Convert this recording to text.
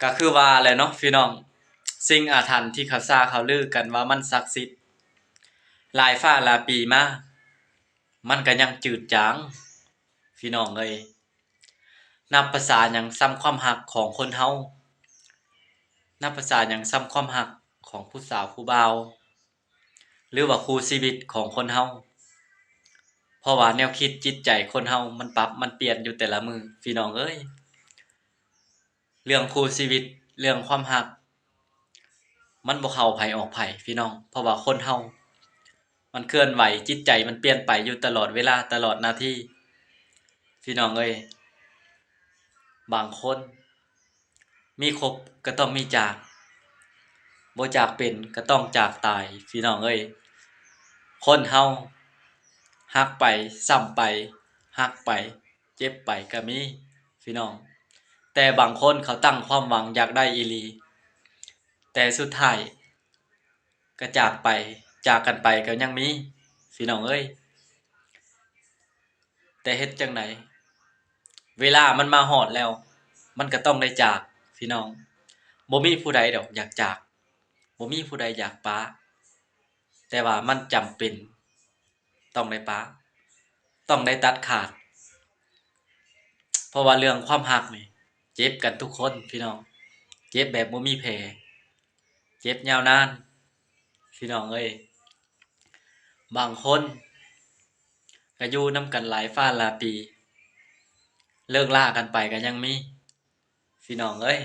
ກໍຄືວ່າແຫຼະເນາະພີ່ນ້ອງ, ສິ່ງອາຖັນທີ່ເຂົາຊ່າເຂົາລືກັນວ່າມັນສັກສິດ ຫຼາຍຟ້າຫຼາຍປີມາ ມັນກໍຍັງຈືດຈາງ ພີ່ນ້ອງເອີຍ. ນັບພາສາຫຍັງສ່ຳຄວາມຮັກຂອງຄົນເຮົາ? ນັບພາສາຫຍັງສ່ຳຄວາມຮັກຂອງຜູ້ສາວຜູ້ບ່າວ ຫຼືວ່າຄູ່ຊີວິດຂອງຄົນເຮົາ? ເພາະວ່າແນວຄິດຈິດໃຈຄົນເຮົາມັນປັບມັນປ່ຽນຢູ່ແຕ່ລະມື້ ພີ່ນ້ອງເອີຍ. ເລື່ອງຄູ່ຊີວິດ ເລື່ອງຄວາມຮັກ ມັນບໍ່ເຂົ້າໃຜອອກໃຜ ພີ່ນ້ອງ, ເພາະວ່າຄົນເຮົາມັນເຄື່ອນໄຫວ, ຈິດໃຈມັນປ່ຽນໄປຢູ່ຕະຫຼອດເວລາ, ຕະຫຼອດນາທີ ພີ່ນ້ອງເອີຍ. ບາງຄົນມີຄົບກໍຕ້ອງມີຈາກ, ບໍ່ຈາກເປັນກໍຕ້ອງຈາກຕາຍ ພີ່ນ້ອງເອີຍ. ຄົນເຮົາຮັກໄປ, ຊ້ຳໄປ, ຮັກໄປ, ເຈັບໄປກໍມີ ພີ່ນ້ອງ. ແຕ່ບາງຄົນເຂົາຕັ້ງຄວາມຫວັງຢາກໄດ້ອີ່ຫຼີ, ແຕ່ສຸດທ້າຍກໍຈາກໄປ, ຈາກກັນໄປກໍຍັງມີ ພີ່ນ້ອງເອີຍ. ແຕ່ເຮັດຈັ່ງໃດ ເວລາມັນມາຮອດແລ້ວ ມັນກໍຕ້ອງໄດ້ຈາກ ພີ່ນ້ອງ. ບໍ່ມີຜູ້ໃດດອກຢາກຈາກ, ບໍ່ມີຜູ້ໃດຢາກປະ, ແຕ່ວ່າມັນຈຳເປັນ ຕ້ອງໄດ້ປະ, ຕ້ອງໄດ້ຕັດຂາດ. ເພາະວ່າເລື່ອງຄວາມຮັກນີ້ ເຈັບກັນທຸກຄົນ ພີ່ນ້ອງ, ເຈັບແບບບໍ່ມີແຜ, ເຈັບຍາວນານ ພີ່ນ້ອງເອີຍ. ບາງຄົນກໍຢູ່ນຳກັນຫຼາຍຟ້າຫຼາຍປີ, ເລີກລາກັນໄປກໍຍັງມີ ພີ່ນ້ອງເອີຍ.